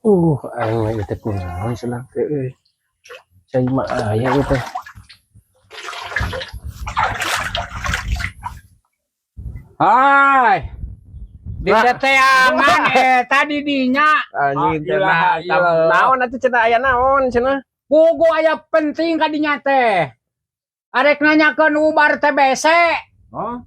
Aing mah ieu teh kunaon cenah teh euy. Cai mah aya ieu teh. Hai. Di teteangan tadi dinya. Anjing Ah, ilaha cenah. illallah. Naon atuh cenah, aya naon cenah? Pugu aya penting ka dinya teh. Arek nanyakeun ubar TBC. Oh.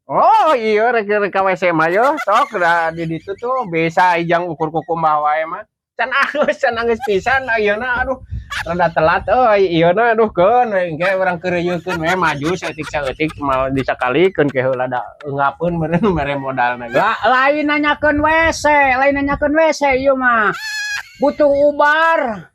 Oh iya, rek rek ka WC mah yo sok da di ditu tuh bisa ijang ukur kuku mah wae mah. Can anggeus, can anggeus pisan ayeuna, aduh, rada telat euy ieu na, aduh, keun we engke urang keureuyekeun we maju saeutik-saeutik, mau disakalikeun ke heula da eunggapeun meureun mere modalna ge. Lain nanyakeun WC, lain nanyakeun WC ieu mah. Butuh ubar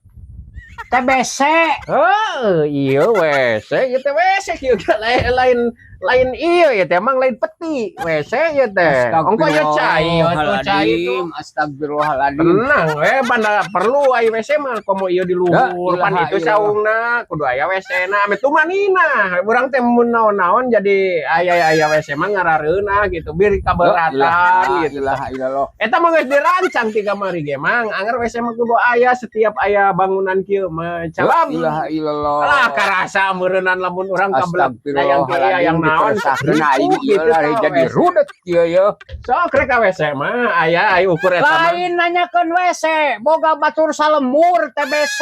TBC. Heuh, iya WC ieu teh, WC kieu ge lain lain lain ieu ya teh, emang lain peti WC ieu teh. Ongko ieu cai, ieu tuh cai itu. Astagfirullahaladzim. Tenang we, banda perlu aya WC mah, komo ieu di luhur Ya, pan ilaha itu illallah. saungna kudu aya WC na ame tumanina urang teh mun naon-naon jadi aya aya WC mah ngarareunah gitu, bir kaberatan gitu. Ilaha illallah. Eta mah geus dirancang ti kamari ge, Mang, anger WC mah kudu aya setiap aya bangunan kieu mah, calab. Ilaha illallah. Lah, karasa meureunnan lamun urang kabelet hayang kieu, hayang naon. Astagfirullahaladzim, aing ieu gitu lah tah, jadi WC. Rudet kieu ye. Sok rek ka WC mah aya aya ukur eta mah. Lain nanyakeun WC, boga batur salemur TBC.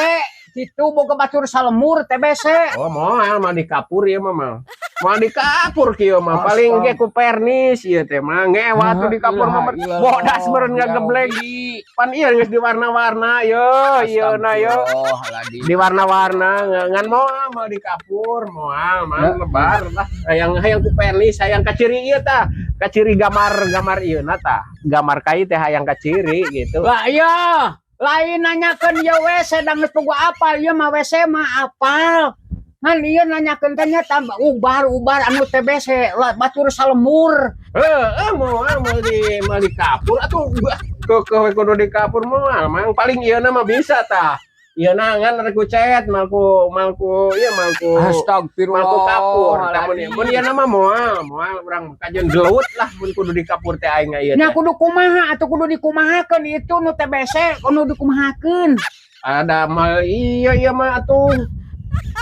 Gitu, boga batur salemur TBC. Oh, moal mah dikapur ieu mah mah. Moal dikapur kieu mah, paling ge ku pernis ieu teh mah. Ngewa tuh dikapur mah bodas meureun ngageblek. Pan ieu geus diwarna-warna yo, ieu na yo. Astagfirullahaladzim. Diwarna-warna ngan moal moal dikapur, moal mah lebar lah. Hayang hayang ku pernis, hayang kaciri ieu tah. Kaciri gamar-gamar ieu na tah. Gamar kai teh hayang kaciri gitu. Lah iya, lain nanyakeun ieu WC da geus boga apal ieu mah, WC mah apal. Ngan ieu nanyakeun teh nya tambah ubar ubar anu TBC lah batur salemur. Heeh, moal moal di moal dikapur atuh ke kudu dikapur moal, Mang, paling ieu mah bisa tah. Ieu na ngan rek ku cet, mal ku mal ku ieu mal ku Astagfirullah. Mal ku kapur. Tah mun mun ieu mah moal, moal urang kajeun gelut lah mun kudu dikapur teh aing ieu Nya teh. Kudu kumaha atuh, kudu dikumahakeun itu nu TBC kudu dikumahakeun? Ada mal iya iya mah atuh.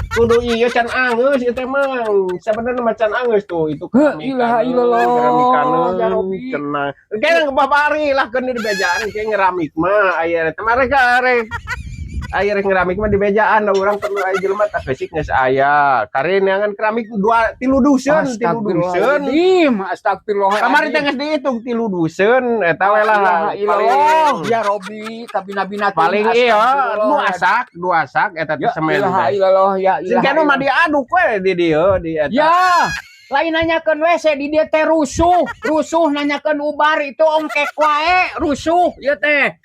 Kudu iya can angeus ieu teh, Mang. Sebenarnya mah can angeus tuh itu. Heuh, ilaha illallah, keramikaneun ya Rabbi. Cenah. Kayak babari lah keun di bejaan kayak ngeramik mah aya teh mereka rek aya rek ngeramik mah di bejaan da urang perlu aya jelema tah fisik geus aya. Kari neangan keramik dua tilu dusun, tilu dusun. Astagfirullahaladzim, astagfirullahaladzim. Kamari teh geus dihitung tilu dusun eta we lah. Ilaha illallah, ya Robbi, kabina-bina. Paling iya dua sak eta teh Ya semen ilaha teh. Illallah ya Sing ilaha. kanu mah diaduk we di dieu di eta. Ya, lain nanyakeun WC di dieu teh rusuh, rusuh nanyakeun ubar itu ongkek wae, rusuh ieu teh.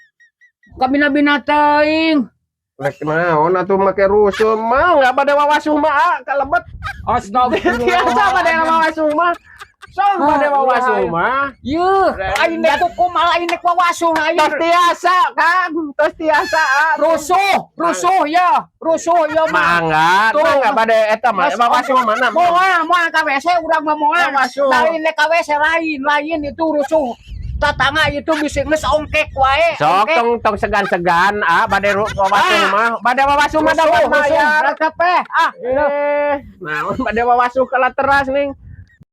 Kabina-bina teuing. Rek naon atuh make rusuh mah, nggak bade wawasuh mah ah, kalebet. Astagfirullah. Biasa bade wawasuh mah. Sok bade Ah, wawasuh iya. mah. Yeuh, lain dek kumaha, lain dek wawasuh lain. Tos tiasa, Kang, tos tiasa ah. Rusuh, rusuh ya, rusuh ya mah. Mangga, Tuh. mangga bade eta mah wawasuh mana? Moal, moal ka WC urang mah moal. Wawasuh. Lain dek ka WC, lain, lain itu rusuh. Tatangga itu bisa geus ongkek wae. Sok ongkek. Tong tong segan-segan ah, bade wawasuh Ah. mah, bade wawasuh mah Rusuh, dapat rusuh, bayar. rakap eh. Ah, Eh, naon bade wawasuh kalah teras ning.